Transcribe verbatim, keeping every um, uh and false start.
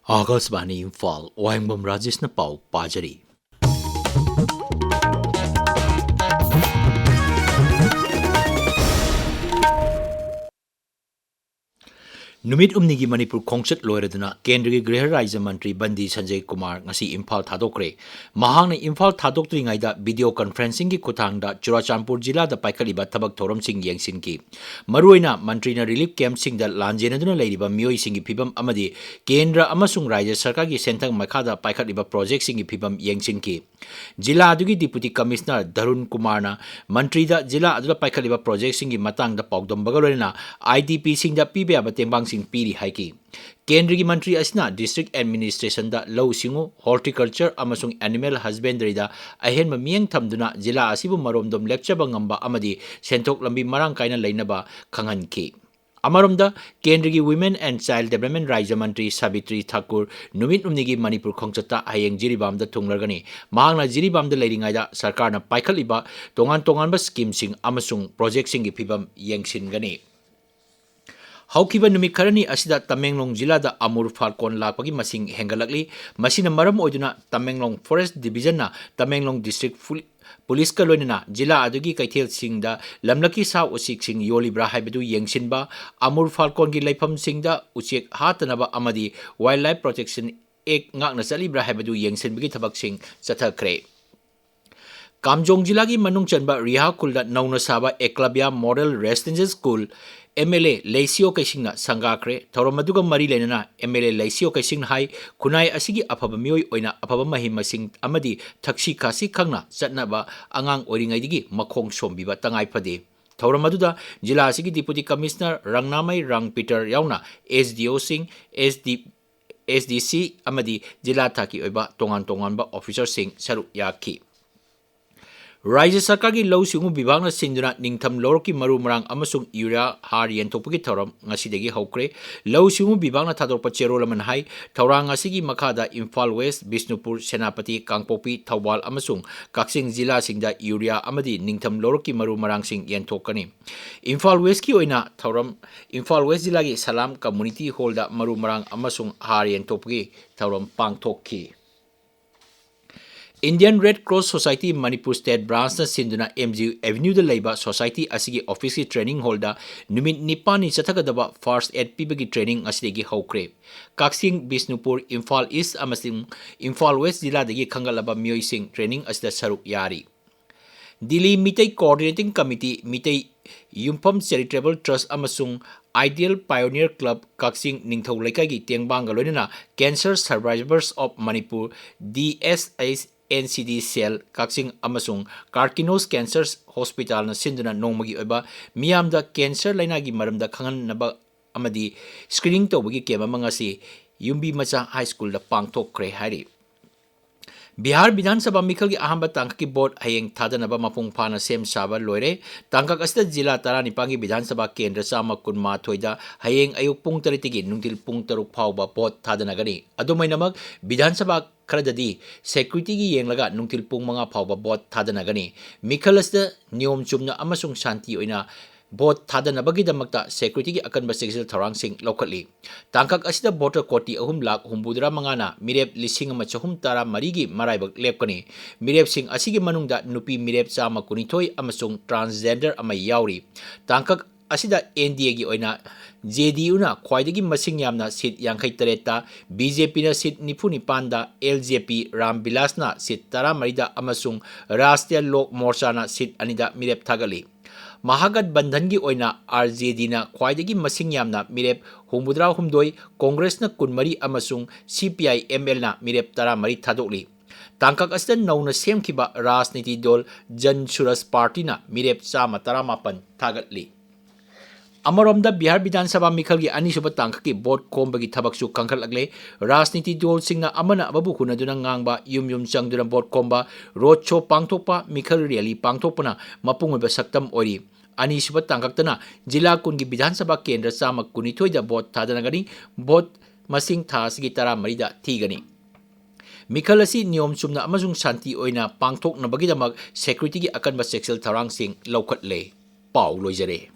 ꯑꯥꯀꯥꯁꯕꯥꯅꯤ ꯏꯝꯐꯥꯜ, ꯋꯥꯍꯦꯡꯕꯝ ꯔꯥꯖꯦꯁꯅ ꯄꯥꯎ ꯄꯥꯖꯔꯤ꯫ ꯅꯨꯃꯤꯠ ꯍꯨꯝꯅꯤꯒꯤ ꯃꯅꯤꯄꯨꯔ ꯈꯣꯡꯆꯠ ꯂꯣꯏꯔꯗꯨꯅ ꯀꯦꯟꯗ꯭ꯔꯒꯤ ꯒ꯭ꯔꯤꯍ ꯔꯥꯖ꯭ꯌ ꯃꯟꯇ꯭ꯔꯤ ꯕꯟꯗꯤ ꯁꯟꯖꯌ ꯀꯨꯃꯥꯔ ꯉꯁꯤ ꯏꯝꯐꯥꯜ ꯊꯥꯗꯣꯛꯈ꯭ꯔꯦ꯫ ꯃꯍꯥꯛꯅ ꯏꯝꯐꯥꯜ ꯊꯥꯗꯣꯛꯇ꯭ꯔꯤꯉꯩꯗ video conferencingꯒꯤ ꯈꯨꯠꯊꯥꯡꯗ ꯆꯨꯔꯥꯆꯥꯟꯄꯨꯔ ꯖꯤꯂꯥꯗ ꯄꯥꯏꯈꯠꯂꯤꯕ ꯊꯕꯛ ꯊꯧꯔꯝꯁꯤꯡ ꯌꯦꯡꯁꯤꯟꯈꯤ꯫ ꯃꯔꯨꯑꯣꯏꯅ ꯃꯟꯇ꯭ꯔꯤꯅ relief campꯁꯤꯡꯗ ꯂꯥꯟꯖꯦꯟꯅꯗꯨꯅ ꯂꯩꯔꯤꯕ ꯃꯤꯑꯣꯏꯁꯤꯡꯒꯤ ꯐꯤꯚꯝ ꯑꯃꯗꯤ ꯀꯦꯟꯗ꯭ꯔ ꯑꯃꯁꯨꯡ ꯔꯥꯖ꯭ꯌ ꯁꯔꯀꯥꯔꯒꯤ ꯁꯦꯟꯊꯪ ꯃꯈꯥꯗ ꯄꯥꯏꯈꯠꯂꯤꯕ projectꯁꯤꯡꯒꯤ ꯐꯤꯚꯝ ꯌꯦꯡꯁꯤꯟꯈꯤ꯫ ꯖꯤꯂꯥ ꯑꯗꯨꯒꯤ Deputy Commissioner ꯙꯔꯨꯟ ꯀꯨꯃꯥꯔꯅ ꯃꯟꯇ꯭ꯔꯤꯗ ꯖꯤꯂꯥ ꯑꯗꯨꯗ ꯄꯥꯏꯈꯠꯂꯤꯕ projectꯁꯤꯡꯒꯤ ꯃꯇꯥꯡꯗ ꯄꯥꯎꯗꯝꯕꯒ ꯂꯣꯏꯅꯅ IDPꯁꯤꯡꯗ ꯄꯤꯕ ꯌꯥꯕ ꯇꯦꯡꯕꯥꯡꯁꯤꯡ ꯄꯤꯔꯤ ꯍꯥꯏꯈꯤ꯫ ꯀꯦꯟꯗ꯭ꯔꯒꯤ ꯃꯟꯇ꯭ꯔꯤ ꯑꯁꯤꯅ district administrationꯗ ꯂꯧꯎ ꯁꯤꯡꯎ, horticulture ꯑꯃꯁꯨꯡ animal husbandryꯗ ꯑꯍꯦꯟꯕ ꯃꯤꯠꯌꯦꯡ ꯊꯝꯗꯨꯅ ꯖꯤꯂꯥ ꯑꯁꯤꯕꯨ ꯃꯔꯣꯝꯗꯣꯝ ꯂꯦꯞꯆꯕ ꯉꯝꯕ ꯑꯃꯗꯤ ꯁꯦꯟꯊꯣꯛ ꯂꯝꯕꯤ ꯃꯔꯥꯡ ꯀꯥꯏꯅ ꯂꯩꯅꯕ ꯈꯪꯍꯟꯈꯤ꯫ ꯑꯃꯔꯣꯝꯗ, ꯀꯦꯟꯗ꯭ꯔꯒꯤ Women and Child Development ꯔꯥꯖ꯭ꯌ ꯃꯟꯇ꯭ꯔꯤ ꯁꯥꯕꯤꯇ꯭ꯔꯤ ꯊꯥꯀꯨꯔ ꯅꯨꯃꯤꯠ ꯍꯨꯝꯅꯤꯒꯤ ꯃꯅꯤꯄꯨꯔ ꯈꯣꯡꯆꯠꯇ ꯍꯌꯦꯡ ꯖꯤꯔꯤꯕꯥꯝꯗ ꯊꯨꯡꯂꯔꯒꯅꯤ꯫ ꯃꯍꯥꯛꯅ ꯖꯤꯔꯤꯕꯥꯝꯗ ꯂꯩꯔꯤꯉꯩꯗ ꯁꯔꯀꯥꯔꯅ ꯄꯥꯏꯈꯠꯂꯤꯕ ꯇꯣꯉꯥꯟ ꯇꯣꯉꯥꯟꯕ schemeꯁꯤꯡ ꯑꯃꯁꯨꯡ projectꯁꯤꯡꯒꯤ ꯐꯤꯚꯝ ꯌꯦꯡꯁꯤꯟꯒꯅꯤ꯫ ꯍꯧꯈꯤꯕ ꯅꯨꯃꯤꯠ ꯈꯔꯅꯤ ꯑꯁꯤꯗ ꯇꯃꯦꯡꯂꯣꯡ ꯖꯤꯂꯥꯗ ꯑꯃꯨꯔ ꯐꯥꯜꯀꯣꯟ ꯂꯥꯛꯄꯒꯤ ꯃꯁꯤꯡ ꯍꯦꯟꯒꯠꯂꯛꯂꯤ꯫ ꯃꯁꯤꯅ ꯃꯔꯝ ꯑꯣꯏꯗꯨꯅ ꯇꯃꯦꯡꯂꯣꯡ Forest Divisionꯅ ꯇꯃꯦꯡꯂꯣꯡ district ꯐꯨ-, ꯄꯨꯂꯤꯁꯀ ꯂꯣꯏꯅꯅ ꯖꯤꯂꯥ ꯑꯗꯨꯒꯤ ꯀꯩꯊꯦꯜꯁꯤꯡꯗ ꯂꯝꯂꯛꯀꯤ ꯁꯥ ꯎꯆꯦꯛꯁꯤꯡ ꯌꯣꯜꯂꯤꯕ꯭ꯔꯥ ꯍꯥꯏꯕꯗꯨ ꯌꯦꯡꯁꯤꯟꯕ, ꯑꯃꯨꯔ ꯐꯥꯜꯀꯣꯟꯒꯤ ꯂꯩꯐꯝꯁꯤꯡꯗ ꯎꯆꯦꯛ ꯍꯥꯠꯇꯅꯕ ꯑꯃꯗꯤ Wildlife Protection Act ꯉꯥꯛꯅ ꯆꯠꯂꯤꯕ꯭ꯔꯥ ꯍꯥꯏꯕꯗꯨ ꯌꯦꯡꯁꯤꯟꯕꯒꯤ ꯊꯕꯛꯁꯤꯡ ꯆꯠꯊꯈ꯭ꯔꯦ꯫ ꯀꯥꯝꯖꯣꯡ ꯖꯤꯂꯥꯒꯤ ꯃꯅꯨꯡ ꯆꯟꯕ ꯔꯤꯍꯥ ꯈꯨꯜꯗ ꯅꯧꯅ ꯁꯥꯕ ꯑꯦꯀꯂꯕ꯭ꯌ Model Residential School MLA ꯂꯩꯁꯤꯌꯣ ꯀꯩꯁꯤꯡꯅ ꯁꯪꯒꯥꯈ꯭ꯔꯦ꯫ ꯊꯧꯔꯝ ꯑꯗꯨꯒ ꯃꯔꯤ ꯂꯩꯅꯅ MLA ꯂꯩꯁꯤꯌꯣ ꯀꯩꯁꯤꯡꯅ ꯍꯥꯏ, ꯈꯨꯟꯅꯥꯏ ꯑꯁꯤꯒꯤ ꯑꯐꯕ ꯃꯤꯑꯣꯏ ꯑꯣꯏꯅ ꯑꯐꯕ ꯃꯍꯩ ꯃꯁꯤꯡ ꯑꯃꯗꯤ ꯊꯛꯁꯤ ꯈꯥꯁꯤ ꯈꯪꯅ ꯆꯠꯅꯕ ꯑꯉꯥꯡ ꯑꯣꯏꯔꯤꯉꯩꯗꯒꯤ ꯃꯈꯣꯡ ꯁꯣꯝꯕꯤꯕ ꯇꯉꯥꯏ ꯐꯗꯦ꯫ ꯊꯧꯔꯝ ꯑꯗꯨꯗ ꯖꯤꯂꯥ ꯑꯁꯤꯒꯤ Deputy Commissioner ꯔꯪꯅꯥꯃꯩ ꯔꯥꯡ ꯄꯤꯇꯔ ꯌꯥꯎꯅ SDOꯁꯤꯡ, SD, SDC ꯑꯃꯗꯤ ꯖꯤꯂꯥ ꯊꯥꯛꯀꯤ ꯑꯣꯏꯕ ꯇꯣꯉꯥꯟ ꯇꯣꯉꯥꯟꯕ officerꯁꯤꯡ ꯁꯔꯨꯛ ꯌꯥꯈꯤ꯫ ꯔꯥꯖ꯭ꯌ ꯁꯔꯀꯥꯔꯒꯤ ꯂꯧꯎ ꯁꯤꯡꯎ ꯕꯤꯚꯥꯒꯅ ꯁꯤꯟꯗꯨꯅ ꯅꯤꯡꯊꯝ ꯂꯧꯔꯛꯀꯤ ꯃꯔꯨ ꯃꯔꯥꯡ ꯑꯃꯁꯨꯡ ꯌꯨꯔꯤꯌꯥ ꯍꯥꯔ ꯌꯦꯟꯊꯣꯛꯄꯒꯤ ꯊꯧꯔꯝ ꯉꯁꯤꯗꯒꯤ ꯍꯧꯈ꯭ꯔꯦ꯫ ꯂꯧꯎ ꯁꯤꯡꯎ ꯕꯤꯚꯥꯒꯅ ꯊꯥꯗꯣꯔꯛꯄ ꯆꯦꯔꯣꯜ ꯑꯃꯅ ꯍꯥꯏ, ꯊꯧꯔꯥꯡ ꯑꯁꯤꯒꯤ ꯃꯈꯥꯗ ꯏꯝꯐꯥꯜ ꯋꯦꯁ, ꯕꯤꯁꯅꯨꯄꯨꯔ, ꯁꯦꯅꯥꯄꯇꯤ, ꯀꯥꯡꯄꯣꯛꯄꯤ, ꯊꯧꯕꯥꯜ ꯑꯃꯁꯨꯡ ꯀꯛꯆꯤꯡ ꯖꯤꯂꯥꯁꯤꯡꯗ ꯌꯨꯔꯤꯌꯥ ꯑꯃꯗꯤ ꯅꯤꯡꯊꯝ ꯂꯧꯔꯛꯀꯤ ꯃꯔꯨ ꯃꯔꯥꯡꯁꯤꯡ ꯌꯦꯟꯊꯣꯛꯀꯅꯤ꯫ ꯏꯝꯐꯥꯜ ꯋꯦꯁꯀꯤ ꯑꯣꯏꯅ ꯊꯧꯔꯝ ꯏꯝꯐꯥꯜ ꯋꯦꯁ ꯖꯤꯂꯥꯒꯤ ꯁꯂꯥꯝ ꯀꯝꯃꯨꯅꯤꯇꯤ ꯍꯣꯜꯗ ꯃꯔꯨ ꯃꯔꯥꯡ ꯑꯃꯁꯨꯡ ꯍꯥꯔ ꯌꯦꯟꯊꯣꯛꯄꯒꯤ ꯊꯧꯔꯝ ꯄꯥꯡꯊꯣꯛꯈꯤ꯫ Indian Red Cross Society Manipur state ꯕ꯭ꯔꯥꯟꯆꯅ ꯁꯤꯟꯗꯨꯅ ꯑꯦꯝ ꯖꯤ ꯌꯨ ꯑꯦꯚꯦꯅ꯭ꯌꯨꯗ ꯂꯩꯕ ꯁꯣꯁꯥꯏꯇꯤ ꯑꯁꯤꯒꯤ ꯑꯣꯐꯤꯁꯀꯤ ꯇ꯭ꯔꯦꯅꯤꯡ ꯍꯣꯜꯗ ꯅꯨꯃꯤꯠ ꯅꯤꯄꯥꯟꯅꯤ ꯆꯠꯊꯒꯗꯕ ꯐꯥꯔꯁꯠ ꯑꯦꯗ ꯄꯤꯕꯒꯤ ꯇ꯭ꯔꯦꯅꯤꯡ ꯑꯁꯤꯗꯒꯤ ꯍꯧꯈ꯭ꯔꯦ꯫ ꯀꯛꯆꯤꯡ, ꯕꯤꯁꯅꯨꯄꯨꯔ, ꯏꯝꯐꯥꯜ ꯏꯁ ꯑꯃꯁꯨꯡ ꯏꯝꯐꯥꯜ ꯋꯦꯁ ꯖꯤꯂꯥꯗꯒꯤ ꯈꯟꯒꯠꯂꯕ ꯃꯤꯑꯣꯏꯁꯤꯡ ꯇ꯭ꯔꯦꯅꯤꯡ ꯑꯁꯤꯗ ꯁꯔꯨꯛ ꯌꯥꯔꯤ꯫ ꯗꯤꯜꯂꯤ ꯃꯤꯇꯩ ꯀꯣꯑꯣꯔꯗꯤꯅꯦꯇꯤꯡ ꯀꯃꯤꯇꯤ, ꯃꯤꯇꯩ ꯌꯨꯝꯐꯝ ꯆꯦꯔꯤꯇꯦꯕꯜ ꯇ꯭ꯔꯁꯠ ꯑꯃꯁꯨꯡ Ideal Pioneer Club ꯀꯛꯆꯤꯡ ꯅꯤꯡꯊꯧ ꯂꯩꯀꯥꯏꯒꯤ ꯇꯦꯡꯕꯥꯡꯒ ꯂꯣꯏꯅꯅ Cancer Survivors of Manipur, D S H N C D ꯁꯦꯜ ꯀꯛꯆꯤꯡ ꯑꯃꯁꯨꯡ ꯀꯥꯔꯀꯤꯅꯣꯁ ꯀꯦꯟꯁꯔ ꯍꯣꯁꯄꯤꯇꯥꯜꯅ ꯁꯤꯟꯗꯨꯅ ꯅꯣꯡꯃꯒꯤ ꯑꯣꯏꯕ ꯃꯤꯌꯥꯝꯗ ꯀꯦꯟꯁꯔ ꯂꯩꯅꯥꯒꯤ ꯃꯔꯝꯗ ꯈꯪꯍꯟꯅꯕ ꯑꯃꯗꯤ ꯁ꯭ꯀ꯭ꯔꯤꯅꯤꯡ ꯇꯧꯕꯒꯤ ꯀꯦꯝꯞ ꯑꯃ ꯉꯁꯤ ꯌꯨꯝꯕꯤ ꯃꯆꯥ ꯍꯥꯏ ꯁ꯭ꯀꯨꯜꯗ ꯄꯥꯡꯊꯣꯛꯈ꯭ꯔꯦ ꯍꯥꯏꯔꯤ꯫ ꯕꯤꯍꯥꯔ ꯕꯤꯙꯥꯟ ꯁꯚꯥ ꯃꯤꯈꯜꯒꯤ ꯑꯍꯥꯟꯕ ꯇꯥꯡꯀꯛꯀꯤ ꯚꯣꯠ ꯍꯌꯦꯡ ꯊꯥꯗꯅꯕ ꯃꯄꯨꯡ ꯐꯥꯅ ꯁꯦꯝ ꯁꯥꯕ ꯂꯣꯏꯔꯦ꯫ ꯇꯥꯡꯀꯛ ꯑꯁꯤꯗ ꯖꯤꯂꯥ ꯇꯔꯥꯅꯤꯄꯥꯟꯒꯤ ꯕꯤꯙꯥꯟ ꯁꯚꯥ ꯀꯦꯟꯗ꯭ꯔ ꯆꯥꯝꯃ ꯀꯨꯟꯃꯥꯊꯣꯏꯗ ꯍꯌꯦꯡ ꯑꯌꯨꯛ ꯄꯨꯡ ꯇꯔꯦꯠꯇꯒꯤ ꯅꯨꯡꯊꯤꯜ ꯄꯨꯡ ꯇꯔꯨꯛ ꯐꯥꯎꯕ ꯚꯣꯠ ꯊꯥꯗꯅꯒꯅꯤ꯫ ꯑꯗꯨꯃꯥꯏꯅꯃꯛ, ꯕꯤꯙꯥꯟ ꯁꯚꯥ ꯈꯔꯗꯗꯤ ꯁꯦꯀ꯭ꯌꯨꯔꯤꯇꯤꯒꯤ ꯌꯦꯡꯂꯒ ꯅꯨꯡꯊꯤꯜ ꯄꯨꯡ ꯃꯉꯥ ꯐꯥꯎꯕ ꯚꯣꯠ ꯊꯥꯗꯅꯒꯅꯤ꯫ ꯃꯤꯈꯜ ꯑꯁꯤꯗ ꯅꯤꯌꯣꯝ ꯆꯨꯝꯅ ꯑꯃꯁꯨꯡ ꯁꯥꯟꯇꯤ ꯑꯣꯏꯅ ꯚꯣꯠ ꯊꯥꯗꯅꯕꯒꯤꯗꯃꯛꯇ ꯁꯦꯀ꯭ꯌꯨꯔꯤꯇꯤꯒꯤ ꯑꯀꯟꯕ ꯆꯦꯛꯁꯤꯜ ꯊꯧꯔꯥꯡꯁꯤꯡ ꯂꯧꯈꯠꯂꯤ꯫ ꯇꯥꯡꯀꯛ ꯑꯁꯤꯗ ꯚꯣꯇꯔ ꯀꯣꯇꯤ ꯑꯍꯨꯝ ꯂꯥꯈ ꯍꯨꯝꯐꯨꯇꯔꯥ ꯃꯉꯥꯅ ꯃꯤꯔꯦꯞ ꯂꯤꯁꯤꯡ ꯑꯃ ꯆꯍꯨꯝ ꯇꯔꯥ ꯃꯔꯤꯒꯤ ꯃꯔꯥꯏꯕꯛ ꯂꯦꯞꯀꯅꯤ꯫ ꯃꯤꯔꯦꯞꯁꯤꯡ ꯑꯁꯤꯒꯤ ꯃꯅꯨꯡꯗ ꯅꯨꯄꯤ ꯃꯤꯔꯦꯞ ꯆꯥꯝꯃ ꯀꯨꯟꯅꯤꯊꯣꯏ ꯑꯃꯁꯨꯡ transgender ꯑꯃ ꯌꯥꯎꯔꯤ꯫ ꯇꯥꯡꯀꯛ ꯑꯁꯤꯗ ꯑꯦꯟ ꯗꯤ ꯑꯦꯒꯤ ꯑꯣꯏꯅ ꯖꯦ ꯗꯤ ꯌꯨꯅ ꯈ꯭ꯋꯥꯏꯗꯒꯤ ꯃꯁꯤꯡ ꯌꯥꯝꯅ ꯁꯤꯠ ꯌꯥꯡꯈꯩ ꯇꯔꯦꯠꯇ, ꯕꯤ ꯖꯦ ꯄꯤꯅ ꯁꯤꯠ ꯅꯤꯐꯨ ꯅꯤꯄꯥꯟꯗ, ꯑꯦꯜ ꯖꯦ ꯄꯤ ꯔꯥꯝ ꯕꯤꯂꯥꯁꯅ ꯁꯤꯠ ꯇꯔꯥꯃꯔꯤꯗ ꯑꯃꯁꯨꯡ ꯔꯥꯁꯇ꯭ꯔꯤꯌꯥ ꯂꯣꯛ ꯃꯣꯔꯆꯥꯅ ꯁꯤꯠ ꯑꯅꯤꯗ ꯃꯤꯔꯦꯞ ꯊꯥꯒꯠꯂꯤ꯫ ꯃꯍꯥꯒꯠꯕꯟꯙꯟꯒꯤ ꯑꯣꯏꯅ ꯑꯥꯔ ꯖꯦ ꯗꯤꯅ ꯈ꯭ꯋꯥꯏꯗꯒꯤ ꯃꯁꯤꯡ ꯌꯥꯝꯅ ꯃꯤꯔꯦꯞ ꯍꯨꯝꯐꯨꯇꯔꯥꯍꯨꯝꯗꯣꯏ, ꯀꯣꯡꯒ꯭ꯔꯦꯁꯅ ꯀꯨꯟꯃꯔꯤ ꯑꯃꯁꯨꯡ ꯁꯤ ꯄꯤ ꯑꯥꯏ ꯑꯦꯝ ꯑꯦꯜꯅ ꯃꯤꯔꯦꯞ ꯇꯔꯥꯃꯔꯤ ꯊꯥꯗꯣꯛꯂꯤ꯫ ꯇꯥꯡꯀꯛ ꯑꯁꯤꯗ ꯅꯧꯅ ꯁꯦꯝꯈꯤꯕ ꯔꯥꯖꯅꯤꯇꯤ ꯗꯜ ꯖꯟ ꯁꯨꯔꯖ ꯄꯥꯔꯇꯤꯅ ꯃꯤꯔꯦꯞ ꯆꯥꯝꯃ ꯇꯔꯥꯃꯥꯄꯟ ꯊꯥꯒꯠꯂꯤ꯫ ꯑꯃꯔꯣꯝꯗ, ꯕꯤꯍꯥꯔ ꯕꯤꯙꯥꯟ ꯁꯚꯥ ꯃꯤꯈꯜꯒꯤ ꯑꯅꯤꯁꯨꯕ ꯇꯥꯡꯀꯛꯀꯤ ꯚꯣꯠ ꯈꯣꯝꯕꯒꯤ ꯊꯕꯛꯁꯨ ꯀꯟꯈꯠꯂꯛꯂꯦ꯫ ꯔꯥꯖꯅꯤꯇꯤ ꯗꯜꯁꯤꯡꯅ ꯑꯃꯅ ꯑꯃꯕꯨ ꯍꯨꯟꯅꯗꯨꯅ ꯉꯥꯡꯕ, ꯌꯨꯝ ꯌꯨꯝ ꯆꯪꯗꯨꯅ ꯚꯣꯠ ꯈꯣꯝꯕ, ꯔꯣꯗ ꯁꯣ ꯄꯥꯡꯊꯣꯛꯄ, ꯃꯤꯈꯜ ꯔꯦꯂꯤ ꯄꯥꯡꯊꯣꯛꯄꯅ ꯃꯄꯨꯡ ꯑꯣꯏꯕ ꯁꯛꯇꯝ ꯑꯣꯏꯔꯤ꯫ ꯑꯅꯤꯁꯨꯕ ꯇꯥꯡꯀꯛꯇꯅ ꯖꯤꯂꯥ ꯀꯨꯟꯒꯤ ꯕꯤꯙꯥꯟ ꯁꯚꯥ ꯀꯦꯟꯗ꯭ꯔ ꯆꯥꯝꯃ ꯀꯨꯟꯅꯤꯊꯣꯏꯗ ꯚꯣꯠ ꯊꯥꯗꯅꯒꯅꯤ꯫ ꯚꯣꯠ ꯃꯁꯤꯡ ꯊꯥ ꯑꯁꯤꯒꯤ ꯇꯔꯥꯃꯔꯤꯗ ꯊꯤꯒꯅꯤ꯫ ꯃꯤꯈꯜ ꯑꯁꯤ ꯅꯤꯌꯣꯝ ꯆꯨꯝꯅ ꯑꯃꯁꯨꯡ ꯁꯥꯟꯇꯤ ꯑꯣꯏꯅ ꯄꯥꯡꯊꯣꯛꯅꯕꯒꯤꯗꯃꯛ ꯁꯦꯀ꯭ꯌꯨꯔꯤꯇꯤꯒꯤ ꯑꯀꯟꯕ ꯆꯦꯛꯁꯤꯜ ꯊꯧꯔꯥꯡꯁꯤꯡ ꯂꯧꯈꯠꯂꯦ꯫ ꯄꯥꯎ ꯂꯣꯏꯖꯔꯦ꯫